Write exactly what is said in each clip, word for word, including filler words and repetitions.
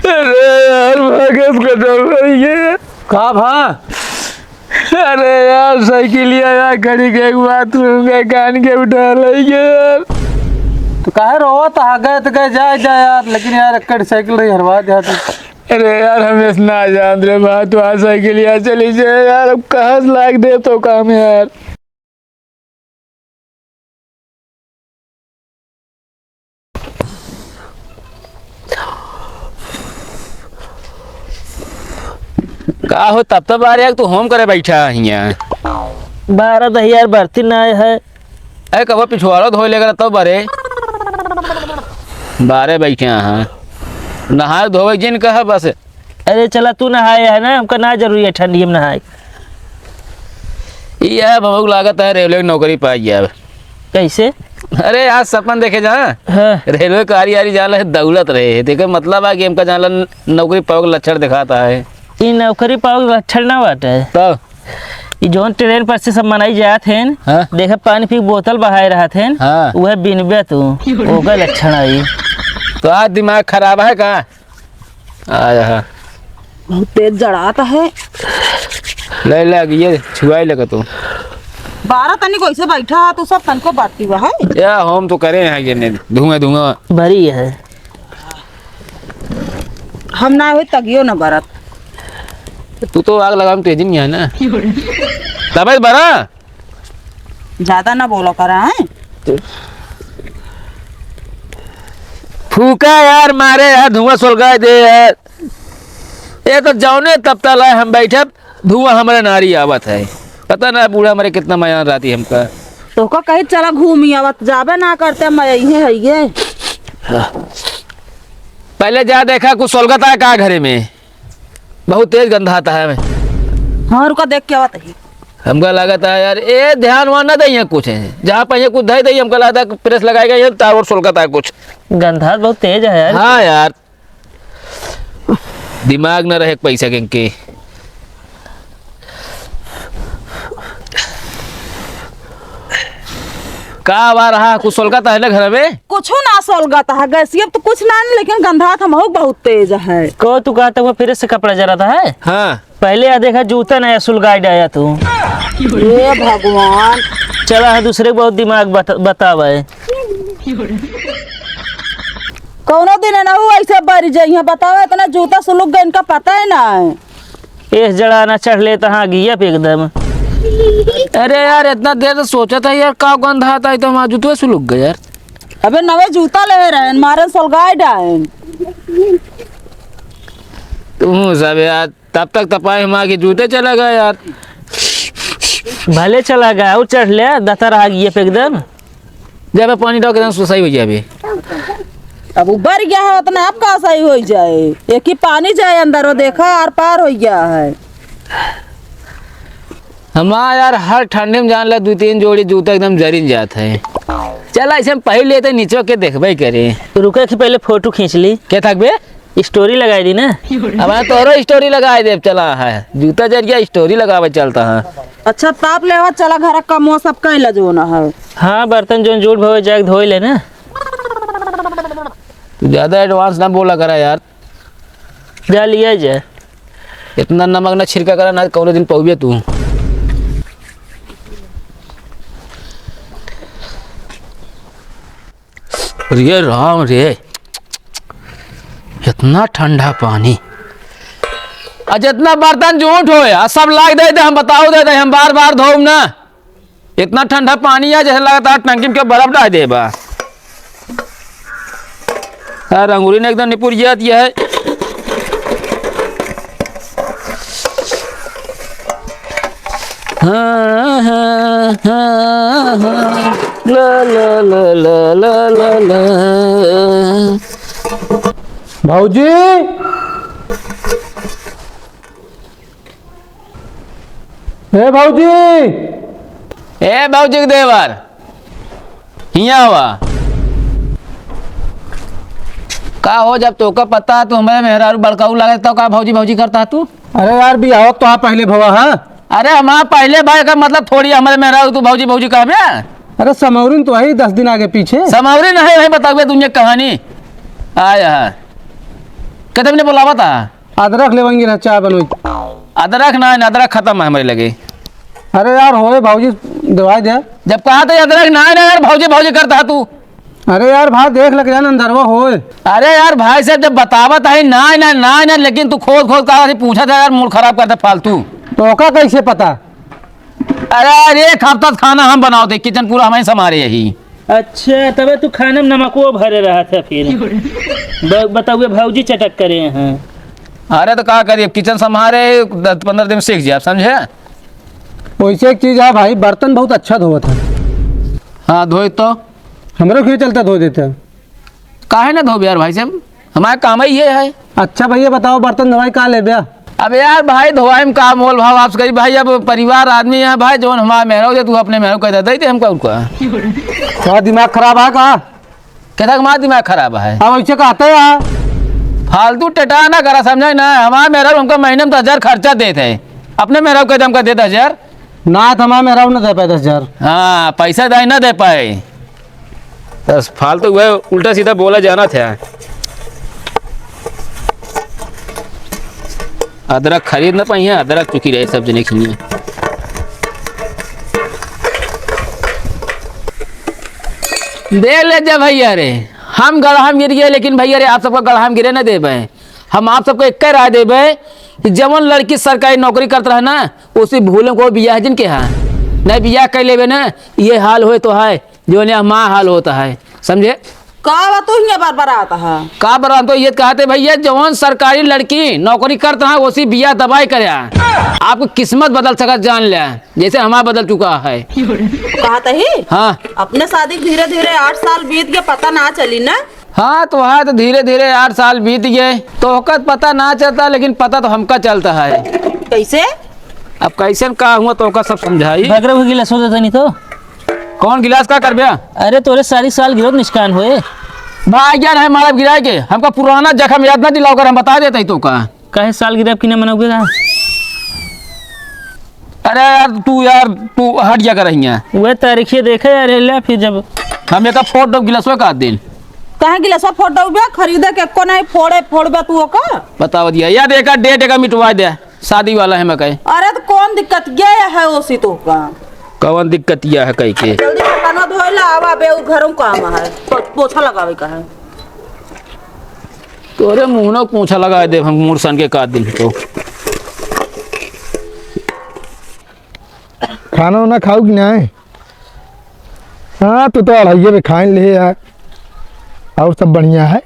अरे यार, भागत कटल रही है। का भा? अरे यार, साइकिलिया यार खड़ी के एक बाथरूम के कान के उठा लई गए यार। तो काहे रोवत हा? गए तो गए, जाए जाए यार, लेकिन यार, एक्कड़ साइकिल रही, हरवा दे तू। अरे यार, हम इस ना जान रे बा, तू आ साइकिलिया चली जाए यार, अब कहाँ से लाग दे तो काम यार। का हो, तब तब आ रहा है, तू होम करे बैठा है हियाँ। बारह दहियार बर्तन आए है। अरे, कबो पिछवाड़ो धोए लेकर तब बरे। बारे बैठे हैं। नहाए धोए जिन कहा बस। अरे चला, तू नहाए है ना, हमका ना जरूरी है ठंडी में नहाए। ये अब हमको लागत है रेलवे की नौकरी पाई जाए। कैसे? अरे आज सपन देखे जा। हाँ। रेलवे कारी आरी जाला है, दौलत रहे है। देखे मतलब है कि हमका जाला नौकरी पावे के लक्षण दिखाता है। ई नौकरी पावे के लक्षण ना बाटे। तो? ई जौन ट्रेन पर से सब मनई जात हैं, हाँ। देखे पानी पी के बोतल बहाए रहत हैं, हाँ। वह बिनबे तू, ओकर लक्षण आई। तो आज दिमाग खराब है का? आया है। बहुत तेज जड़ात है। ले, ले, ये छुआई लगा तू। बारह तनी को ऐसे बैठा है, तू सब तनको बाती हुआ है। या, हम तो करे हैं ये ने, धुआं, धुआं। भरी है। हम ना होई तगियो न बरत। तू तो आग लगावे में तेजी नहीं है ना। तबे बरा। ज्यादा ना बोला करा है। फूका यार, मारे यार, धुआं सुलगाई दे यार। ये तो जौने तपता लाए हम बैठे, धुआं हमरे नारी आवत है। पता ना बूढ़ा मरे कितना मयान रहती हमका। तोहका कही चला घूमी आवत, जाबे ना करते, मैं यही है ये। पहले जा देखा कुछ सोलगत है का घरे में, बहुत तेज गंधाता है। हाँ, रुका, देख के आवत है। हमका लागत है यार, ए ध्यान वहाँ ना दइया कुछ है, जहाँ पे कुछ धई दई, हमका लागत है प्रेस लगाएगा ये तार और सोलगत है कुछ। गंधात बहुत तेज है यार। हाँ यार, दिमाग ना रहे पैसा के इनके। का आवा रहा, कुछ सोलगत है ना घर में? कुछ ना सोलगत है, गैसिया तो कुछ ना, लेकिन गंधात हमहू बहुत तेज है। को तू कहता हुआ फिर से कपड़ा जरा था है? हाँ। पहले आ देखा, जूता नया सुलगाई डाया तू। हे भगवान। चला है, दूसरे के बहुत दिमाग बत-, बतावे। कौनो दिन ना हो ऐसे बारी जाई है, बताओ, इतना जूता सुलुक गए, इनका पता है ना है। एह जड़ा ना चढ़ ले तहाँ गिया पे एकदम। अरे यार, इतना देर से सोचा था यार, का गंध आता है, तो हमारा जूतवा सुलुक गया यार। अबे नवे जूता ले रहे हैं, मारन सलगाए डायन। तू सब यार, तब तक तपाए हमारे के जूते चला गया यार। भले चला गया, और चढ़ ले, दतर आ गिया पे एकदम। जब पानी डाल के एकदम सही हो जाए। अब ऊपर गया है उतना, अब का सही हो जाए? एक ही पानी जाए अंदर, वो देखा, आर पार हो गया है। हमार यार, हर ठंडी में जान ला, दो तीन जोड़ी जूता एकदम जरिन जात है। चला, ऐसे हम पहले लेते, नीचे के देखबे करे। रुके कि पहले फोटो खींच ली। क्या थक बे? स्टोरी लगाई दी ना। अब तोरो स्टोरी लगाई दे, चला है। जूता जरिया स्टोरी लगावे चलता है। अच्छा, ताप लेवा, चला घर का मुँह सब कह ला जो ना है। हाँ, बर्तन जोन जूठ भवे जाके धोई ले ना। तू ज्यादा एडवांस ना बोला करा यार। जा लिया जाए। इतना नमक ना छिड़का करा ना, कौनो दिन पहुबे तू। अरे राम रे, इतना ठंडा पानी। आ जितना बर्तन जूठ होए, आ सब लाग दे दे, हम बताओ दे दे, हम बार बार धोब ना। इतना ठंडा पानी है, जैसे लगातार टंकी में के बर्फ डाल दे बा। यार, अंगूरी ने एकदम निपुर जिया दिया है। हाँ, हाँ, हाँ, हाँ। ला, ला, ला। भौजी, ए भौजी। ए भौजी के देवर, हियाँ आवा। का हो, जब तोका पता है तू हमरे मेहरारू बड़काऊ लागे, तो का भौजी भौजी करता है तू? अरे यार, बियाह तो आप पहले भवा है। अरे हमार पहले भाई का मतलब थोड़ी हमरे मेहरारू तू भौजी भौजी कहबे। अरे समौरिन तो वही दस दिन आगे पीछे। समौरिन है, वही बतावे दुनिया की कहानी। आया है। कतने बोलावा था? अदरक लेवंगी ना, चाय बनोई। अदरक ना, ना, अदरक खतम है हमरे लगे। अरे यार, होए भौजी, दवाई दे। जब कहा था अदरक ना, ना यार, भौजी, भौजी करता है तू। अरे यार भाई, देख लग जाना अंदरवा होए। अरे यार भाई साहब, जब बतावत है ना, ना, ना, ना, लेकिन तू खोद खोद का से पूछा था यार, मूड खराब करता फालतू। तो ओका कैसे पता? अरे यार, एक हफ्ता से खाना हम बनावत है, किचन पूरा हमें संभारे यही। अच्छा, तबे तू खाना में नमको भरे रहा था फिर। ब-, बताउए, भौजी चटक करे हैं। अरे तो का करिए, किचन संभारे, दस पन्द्रह दिन में सीख जाए, समझे? वैसे एक चीज है भाई, बर्तन बहुत अच्छा धोवत है। हाँ, धोई तो। हमरो क्यों चलता धो देता। काहे ना धोबे यार भाई साहब, हमारा काम ही ये है। अच्छा भैया बताओ, बर्तन धोवाई का लेबे? अब यार भाई, धोवाई में का मोल भाव आपसे करी भाई, अब परिवार आदमी है भाई, जौन हमारा मेहरारू दे, तू अपने मेहरारू कह दे, दे दे हमका उनका। थोड़ा दिमाग खराब है का? कहता हमारा दिमाग खराब है। अब ऐसे कहते हैं यार। फालतू टटा ना करा, समझे ना, हमारा मेहरारू हमका महीने में दस हजार खर्चा देत है, अपने मेहरारू कह दे हमका दे दस हजार। ना, तो हमारा मेहरारू ना दे पाए दस हजार। हाँ, पैसा दाई ना दे पाए। बस फालतू हुआ, उल्टा सीधा बोला जाना था। अदरक खरीद ना पाई है, अदरक चुकी रहे सब जने खिए। दे ले जा भैया रे, हम गढ़ा में गिर गए, लेकिन भैया रे, आप सबका गढ़ा में गिरे ना देबे। हम आप सबको एक राय देबे कि जवन लड़की सरकारी नौकरी करत रहे ना, उसी भूले को बियाह जिन के है, नहीं बियाह कर लेबे ना, ये हाल होए तो है। जौन हमार हाल होत है, समझे? का बा तू हियां बरबरात है? का बरबरात तो ये कहते भैया, जौन सरकारी लड़की नौकरी करत है, उसी बियाह दबाई करे। आपको किस्मत बदल सकत जान ले, जैसे हमार बदल चुका है। कहत ही? हाँ। अपने शादी के धीरे धीरे आठ साल बीत गए, पता ना चली ना। हाँ, तो है तो धीरे धीरे आठ साल बीत गए, तो ओकर पता ना चलता, लेकिन पता तो हमका चलता है। कैसे? अब कैसे न का हुआ तो ओका सब समझाई। बगरे हुई गिलास हो जाता नहीं तो। कौन गिलास का करबे? अरे तोरे सारी साल गिरत निष्कान होए। भाई जान है मारा गिराए के, हमका पुराना जख्म याद ना दिलाओ कर, हम बता देते ही तो का। काहे साल गिरब की ना मनोगे का? अरे यार तू, यार तू हट जा कर हियां। वह तारीखिए देखे यार, ले फिर जब हम एक फोड़ दो गिलासवा का दिन। काहे गिलासवा फोड़ दो बे? खरीदे के को नहीं, फोड़े फोड़बे तू ओका। बताओ दिया, यार एक डेट एक मिटवा दे। शादी वाला है मैं कहे। अरे तो कौन दिक्कत ये है ओसी तो का? कौन दिक्कत यह है कह के? जल्दी बर्तनवा धोए ला, आवा बे, उ घरों काम है, पो-, पोछा लगावे का है। तोरे मुंह ना पोछा लगा दे हम, मूड़ सन के का दिन तो। खाना उना खाऊ कि नहीं? हाँ, तू तो अढ़ाइये पे खाइन ले यार। और सब बढ़िया है?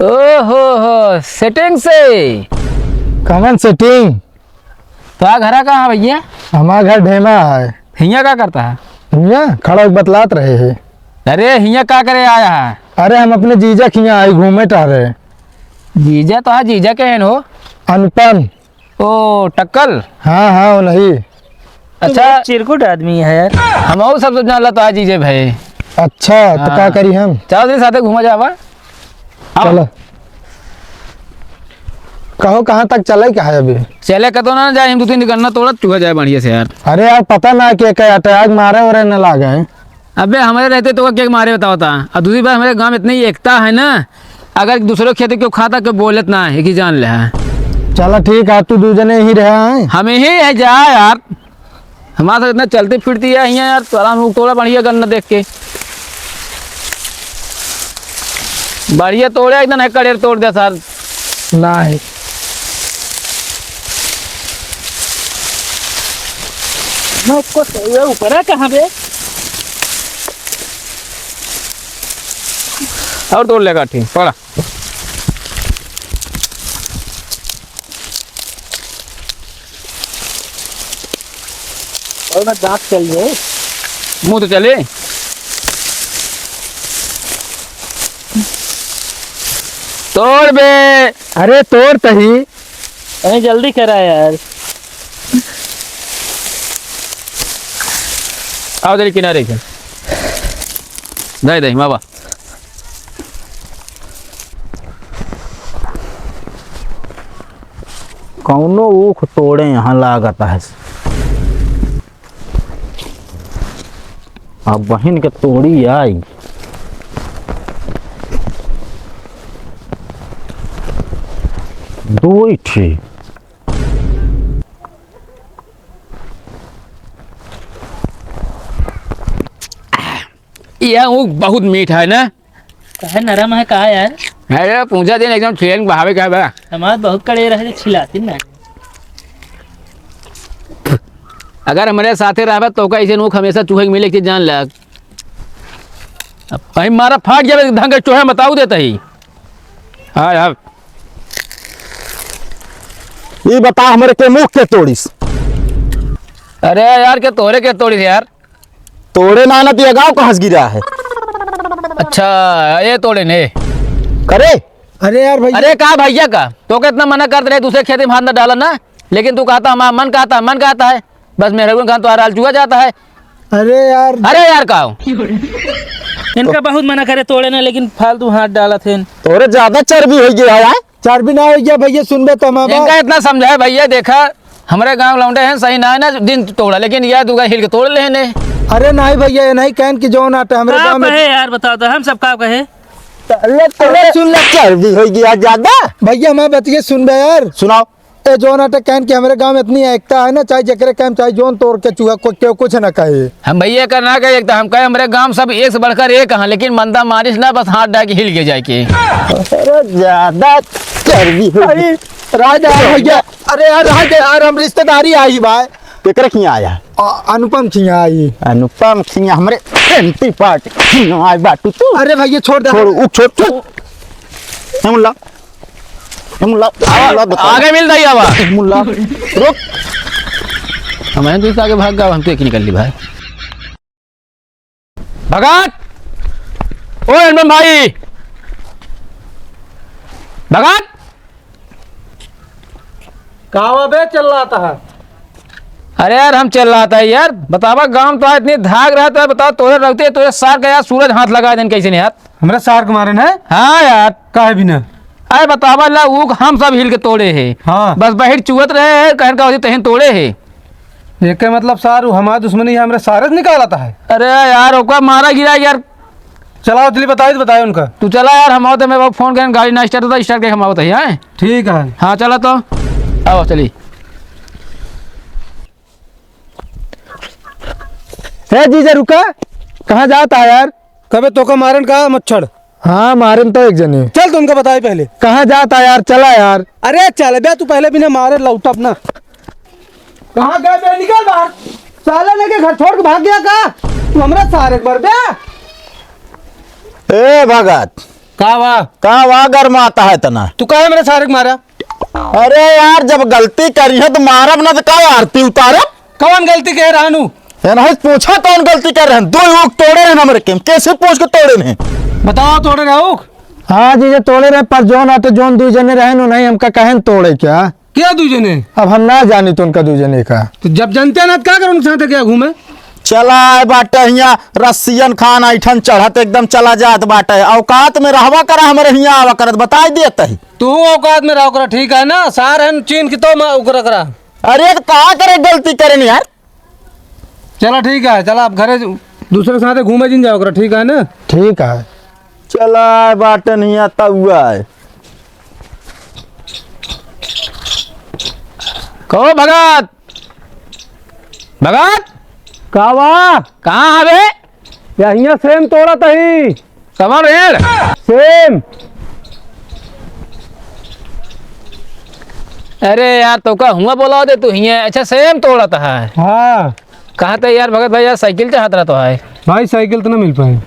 ओहो हो, सेटिंग से। कमन सेटिंग? तो आ घरा कहाँ है भैया? हमारा घर ढेमा है। हियाँ का करता है? हियाँ खड़ा होके बतलात रहे हैं। अरे, हियाँ का करे आया है? अरे, हम अपने जीजा के हियाँ आए, घूमे टहरे। जीजा तो है, जीजा के हैं हो? अनुपम। ओ, टक्कल? हाँ, हाँ, वो नहीं। अच्छा। बहुत चिरकुट आदमी है यार। हम और सब तो जानला तो आज ही जे भाई। अच्छा, तो हाँ। का करी हम? चलो, तेरे साथे घूमा जावा। आओ। चलो। कहो, कहाँ तक चले, का है अभी? चले कतो ना जाए, हम दो तीन गन्ना तोड़त चुहा जाए बढ़िया से यार। अरे यार, पता ना के, के अटैक मारे और न लागे। अबे, हमारे रहते तो के मारे बताओ ता। और दूसरी बात, हमारे गांव में इतनी एकता है ना, अगर दूसरे खेत के खाता के बोलत ना है कि जान ले है। चला ठीक है, तू दू जने ही रहे हैं। हमें ही है जा यार, हमारे साथ इतना चलती फिरती है यहाँ यार, तो आराम से तोड़ा बढ़िया गन्ना देख के। बढ़िया तोड़े, एकदम है कड़ेर तोड़ दे सर। ना है। मैं उसको ये ऊपर है कहाँ पे? और तोड़ लेगा, ठीक, पकड़ा। और ना दांत चल जाए। मुंह तो चले। तोड़ बे। अरे तोड़ तही। अरे जल्दी करा यार। आओ जरा किनारे के। दे दे बाबा। कौनो ऊख तोड़े यहाँ लागत है। अब बहिन के तोड़ी आई। दुई ठी। यह ऊख बहुत मीठ है ना? काहे नरम है का यार? अरे पूछा दिन एकदम छीलन बहावे का बा। हमार बहुत कड़े रहे, छिलाती ना। अगर हमरे साथे रहबे तो का ऐसे ऊख हमेशा चूहे के मिले के जान लग। अब कहीं मारा फाट जावे ढंग के चूहे बताऊ देता ही। हाँ यार। ये बता हमरे के मुख के तोड़िस? अरे यार के तोरे के तोड़िस यार? तोड़े ना, ना, तो ये गाँव कहाँ से गिरा है? अच्छा, ये तोड़े ने। करे? अरे यार भैया। अरे का भैया का? तो कितना मना करते रहे, दूसरे खेत में हाथ ना डाला ना, लेकिन तू कहता, "हमारा मन कहता है, मन कहता है।" बस मेहरारू का तो हर हाल चुआ जाता है। अरे यार। अरे यार का हो? इनका बहुत मना करे तोड़े ना, लेकिन फालतू हाथ डालत हैं। तोरे ज्यादा चर्बी हो गया है, यार। चर्बी ना हो गया भैया, सुनबे तो हम अब इनका इतना समझाए भैया, देखा, हमरे गाँव लौंडे हैं, सही ना है ना, दिन तोड़ा, लेकिन यह दुगा हिल के तोड़ लेने। अरे नहीं भैया, ये नहीं कहन कि जौन आटे हमरे का गाँव में कहे यार, बताओ तो, हम सब का कहे? अरे, अरे, सुन ले, चर्बी हो गया ज्यादा। भैया, हमार बतिये सुनबे यार। सुनाओ। ए, जौन आटे कहन कि हमरे गाँव में इतनी एकता है ना, चाहे जेकरे कहन, चाहे जौन तोड़ के चूहा, को-, केहू कुछ ना कहे। हम भैया का ना कहे, एक तो हम कहे, हमरे गाँव सब एक से बढ़कर एक हैं, लेकिन मंदा मारिस ना, बस हाथ डाल के हिल के जाए के। अरे, ज्यादा चर्बी हो गई। अरे, राज दे भैया। अरे यार, राज दे यार, हम रिश्तेदारी आई बा। केकरे खियाँ आया? अ, अनुपम खियाँ आई। अनुपम खियाँ, हमरे anti party खियाँ आए बाटू तू। अरे भैया, छोड़ दे। छोड़, उ छोड़, छोड़। ए मुल्ला, ए मुल्ला, ए मुल्ला, बता। आगे मिल जाइए अब। ए मुल्ला, रुक। हम हैं, तू इससे आगे भाग गया, हम तो एक ही निकल ली भाई। भगत! ओ एल्बम भाई! भगत! का हुआ बे, चिल्लाता है? अरे यार, हम चिल्लाता है यार, बतावा, गाँव तो इतनी धाग रहता है, बताओ, तोरे रहते, तोरे सार का यार सूरज हाथ लगा देन कैसे नहीं यार? हमरा सार के मारे न? हाँ यार। काहे बिना? अरे बतावा ला, ऊख हम सब हिल के तोड़े है। हाँ। बस बहिर चुअत रहे है, कहन का होती तहन तोड़े है। एके मतलब सार, उ हमार दुश्मनी है, हमरे सारे से निकालता है। अरे यार, ओका मारा गिरा यार। चलाओ, चलिए बताए तो बताए उनका। तू चला यार, हम आवत है, मैं फोन करें, गाड़ी ना start होता, start करके हम आवत है, हैं? ठीक है। हाँ, चला तो। आओ, चली। ए जीजा, रुका, कहाँ जात है यार? कबे तोका मारन का मच्छर? हाँ, मारन तो एक जने। चल, तुमका बताई पहले। कहाँ जात है यार? चला यार। अरे चल बे, तू पहले बिना मारे लौटब ना। कहाँ गए बे? निकल बाहर। साला लेके घर छोड़ के भाग गया का? तू हमरा सारे एक बार बे। ए भगत। का वा? का वा गरमाता है तना? तू काहे मेरे सारे के मारा? अरे यार, जब गलती करी है तो मारब ना तो का आरती उतारब? कौन गलती कह रहा नू? ए नहीं, पूछा कौन गलती कर रहे हैं? दो ऊख तोड़े रहे हमरे के, कैसे पूछ के तोड़े रहे? बताओ, तोड़े रहे ऊख? हाँ जीजा, तोड़े रहे, पर जौन आटे जौन दुई जने रहे नु, नहीं हमका कहेन तोड़े क्या? क्या दुई जने? अब हम ना जानी तो उनका दुई जने का। तो जब जानते ना तो का कर उनके साथ क्या घूमे? चला आए बाटे हियाँ रसियन खान ऐठन चढ़त एकदम चला जात बाटे। औकात में रहवा करा, हमरे हियाँ आवा करत, बताई देत ही। तू औकात में रहो करा, ठीक है ना? सार हन चीन की तो मैं उकरा करा। अरे तो का करे, गलती करे नहीं यार। चला ठीक है, चला अब घरे दूसरे के साथे घूमे जिन जाओ करा, ठीक है ना? ठीक है। चला बाटे नहीं आता हुआ है। कहो भगत, भगत। का बा? कहाँ हवे? या हियाँ सेम तोड़त ही। कवन पेड़? सेम। अरे यार, तोका हुआँ बोलाव दे तू हियाँ। अच्छा, सेम तोड़त है। हाँ। कहाँ ते यार भगत भाई, यार साइकिल चाहत रहत है। भाई, साइकिल तो ना मिल पाए।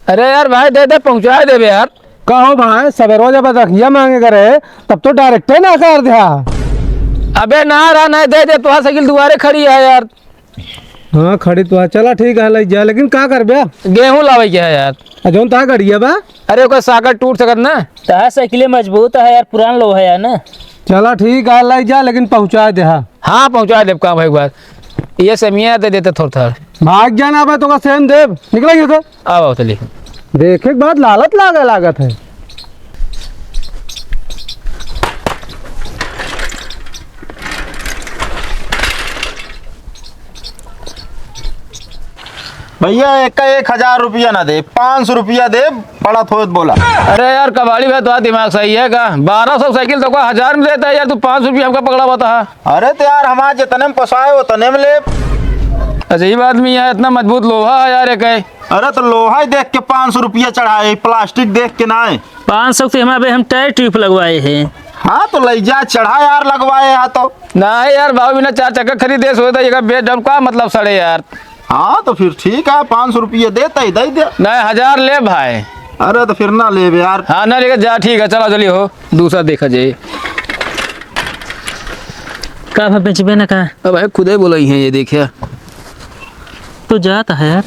अरे यार भाई, दे दे, पहुँचा देबे यार। कहो भाई, सबेरो जब रखिया माँगे करे, तब तो direct ही ना कर द्या। अबे ना रहा, नहीं दे दे, तोहार साइकिल दुआरे खड़ी है यार। हाँ, खड़ी तो है। चला ठीक है, लइ जा, लेकिन का करबे? गेहूँ लावे के है यार। आ, जौन तोहार गड़िया बा? अरे, ओकर साकर टूट सकत ना। तोहार साइकिले मजबूत है यार, पुरान लोग है यार ना। चला ठीक है, लइ जा, लेकिन पहुँचा द्या। हाँ, पहुँचा देब, का भाई बात। ये सेमिया दे देते थोड़ा थोड़ा। भाग जाना बा, तोका सेम देब। निकला क्यों तो? आओ, आओ, चलिए। देखे के बाद लालच लागे लागत है। भैया, एक का एक हजार रुपया ना दे, पाँच सौ रुपया दे, पड़त होत बोला। अरे यार कबाड़ी भाई, तोहार दिमाग सही है का? बारह सौ साइकिल तोका हजार में देता है यार, तू पाँच सौ रुपया हमका पकड़ावत है। अरे तो यार, हमार जितने में पोसाए उतने में ले। अजीब आदमी है, इतना मजबूत लोहा है यार, एक है। अरे तो लोहा ही देख के पाँच सौ रुपया चढ़ाए, प्लास्टिक देख के ना है। पाँच सौ के हमारे हम टायर ट्यूब लगवाए हैं। हाँ तो ले जा, चढ़ा यार, लगवाए है तो। नहीं यार, बाबू बिना चार चक्का खरीदे सोए तो एक बेच डाल, का मतलब सड़े यार। हाँ तो फिर ठीक है, पाँच सौ रुपये देता ही दे दे। नहीं, हजार ले भाई। अरे तो फिर ना लेबे यार। हाँ ना लेके जा, ठीक है, चला चलिए हो, दूसरा देखा जाए। का भाई बेचबे ना का? अब भाई खुदे बोलाई है, ये देखिए। तो जाता है यार।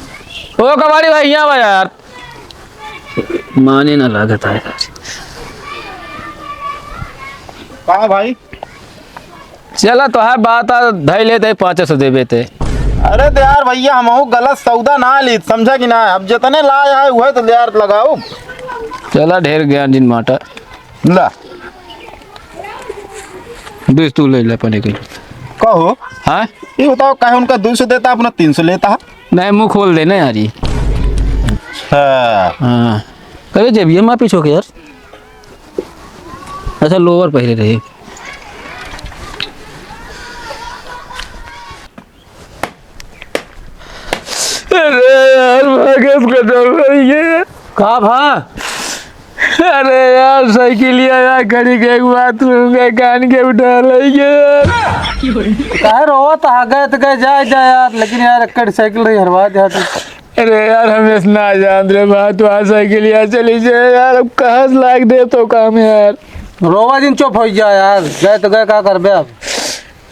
ओ कबाड़ी भाई, यहाँ आवा यार। माने ना लागत है यार। का भाई? चला, तोहार बात आ, धई लेते, पाँच सौ देबे ते। अरे तो यार भैया, हमहू गलत सौदा ना ली, समझा कि ना? अब जितने लाए है, वह तो यार लगाओ। चला, ढेर ज्ञान जिन माटा। ला। दूस तू ले ले अपने के। कहो। हाँ? ये बताओ, काहे उनका दो सौ देता, अपना तीन सौ लेता है? नहीं, मुँह खोल देना यार ये। अच्छा। हाँ। अरे, जब ये माँ पीछे हो गया यार। अच्छा, लोअर पहले रहे। अरे यार, भागत कटल रही है। का भा? अरे यार, साइकिलिया यार, खड़ी के एक बात में कान के उठा ले यार। काहे रोवत हा? गए तो गए, जाए, जाए यार, लेकिन यार, अक्कड़ साइकिल रही, हरवा दे तू। अरे यार, हम इस ना जान रे बात, वहाँ साइकिलिया चली जाए यार, अब कहाँ से लाग दे तो काम यार। रोवा जिन, चुप हो जा यार, गए तो गए, का करबे अब?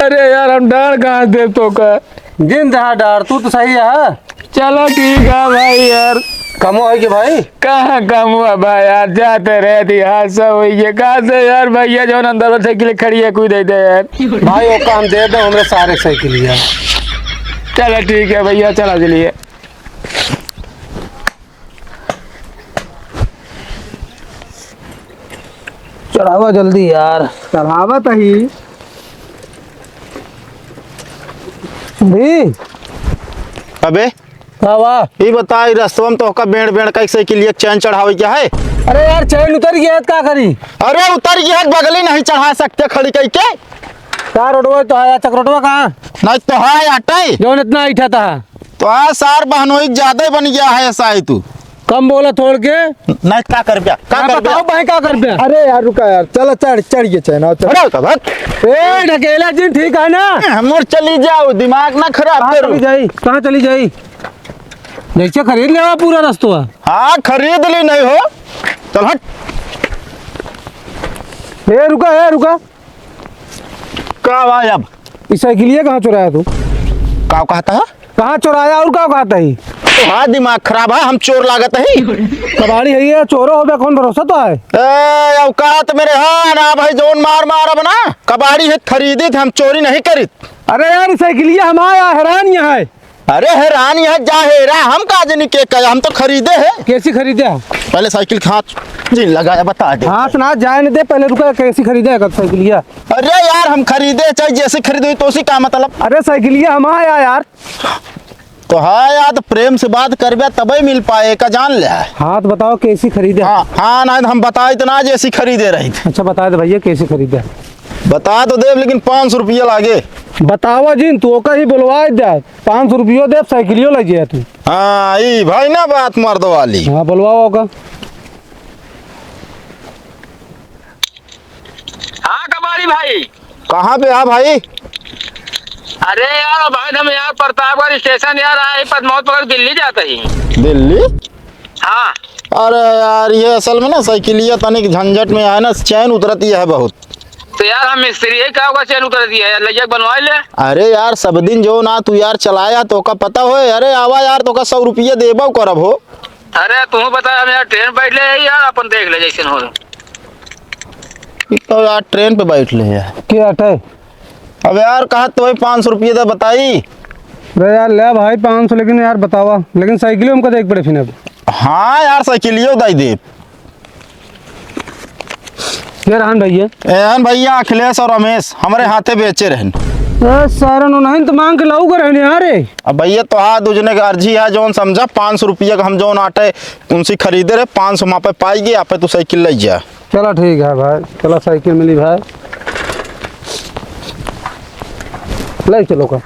अरे यार, हम डांड़ कहाँ देब तोका? जिन दहा डांड़, तू तो सही है। चलो ठीक है भाई यार। कमो है कि भाई? कहाँ कमो है भाई यार, जाते रहती हादसा हुई है। कहाँ से यार भैया, जौन अंदर साइकिल खड़ी है, कोई दे दे यार। भाई, वो काम दे दे, हमरे सारे साइकिल यार। चलो ठीक है भैया, चला चलिए। चढ़ावा जल्दी यार। चढ़ावा तही। भी। अबे। का बा? ई बता, ई रस्तवा में तोहका बेंड़ बेंड़ कई साइकिलिया के चैन चढ़ावे के है? अरे यार, चैन उतर गया है, का करी? अरे उतर गया है, बगली नहीं चढ़ा सकते खड़ी कई के? का रोडवा तो है, चक रोडवा कहाँ? नहीं तो है, अटई। जौन इतना ऐठा था। तो आ सार बहनोई ज्यादा बन गया है, ऐसा है तू। कम बोला थोड़ के। नहीं, का कर ब्या? का हाँ, कर ब्या? बताओ भाई, का कर ब्या? अरे यार, रुका यार, चला, चढ़, चढ़ के चैन, आओ, चल। अरे, का बात? ए, ढकेला जी, ठीक है ना? ए, हमर चली जाओ, दिमाग ना खराब कहाँ करो। चली जाई? कहाँ चली जाई? जैसे खरीद लेवा पूरा रस्तवा। हाँ, खरीद ली नहीं हो। चल हट। ए, रुका, ए, रुका। का बा अब? ई साइकिलिया कहाँ चुराया तू? का कहता है? कहाँ चुराया और का कहता है? तो हाँ, दिमाग खराब है, हम चोर लागत है। कबाड़ी है ये, चोरो हो बे, कौन भरोसा तो है? ए, औकात मेरे हाँ ना भाई, जौन मार मारब ना, कबाड़ी है खरीदी थे, हम चोरी नहीं करीत। अरे यार, ई साइकिलिया हमारा हैरान यहाँ है। अरे हैरान यहाँ जा हेरा, हम का जनी के कहे, हम तो खरीदे है। कैसी खरीदे है? पहले साइकिल के हाथ जी लगाया, बता दे। हाथ ना जाए न दे, पहले रुका, कैसी खरीदे है साइकिलिया? अरे यार, हम खरीदे, चाहे जैसे खरीदे, तो उसी का मतलब। अरे साइकिलिया हम आया यार। तो हाँ यार, तो प्रेम से बात करबे तबे मिल पाए, का जान ले है। हाँ, तो बताओ कैसी खरीदे? हाँ, हाँ, ना हम बताए तो ना जैसी खरीदे रही। अच्छा, बता दे भैया, कैसी खरीदे? बता तो देब, लेकिन पाँच सौ रुपया लागे। बतावा जिन, तू ओका ही बोलवाए दे, पाँच सौ रुपयो देब, साइकिलियो ले जाए तू। हाँ, ई भाई ना बात मर्द वाली। हाँ, बोलवाओ ओका। हाँ, कबाड़ी भाई। कहाँ पे आ भाई? अरे यार, भाई, हम यार प्रतापगढ़ स्टेशन यार आए, पदमौत पकड़ दिल्ली जाते ही। दिल्ली? हाँ। अरे यार, ये असल में ना साइकिलिया तनिक झंझट में है ना, चैन उतरती है बहुत। तो यार, हम मिस्त्री है, का होगा, चैन उतरती है यार, ले जाके बनवा ले। अरे यार, सब दिन जो ना तू यार चलाया, तोका पता होए। अरे आवा यार, तोका सौ रुपया देबो करब हो। अरे तू बता, हम यार ट्रेन बैठ ले यार, अपन देख ले जैसे हो। ई तो यार ट्रेन पे बैठ ले यार। के अटे? अब यार, कहा तो भाई पाँच सौ रुपये दे बताई। अरे यार, ले भाई पाँच सौ, लेकिन यार बतावा, लेकिन साइकिलियो हमको देख पड़े फिर अब। हाँ यार, साइकिलियो दे दे। के रहन भैया? एहन भैया अखिलेश और रमेश हमरे हाथे बेचे रहन। ए, सारन उन्हैं तो मांग के लाऊ कर रहने यार रे। अब भैया, तोहार दुजने के अर्जी है, जौन समझा, पाँच सौ रुपया का हम जौन आटे उनसे खरीदे रहे, पाँच सौ मा पे पाई गए, आपे तू साइकिल ले जा। चला ठीक है भाई, चला साइकिल मिली भाई, ले चलो का।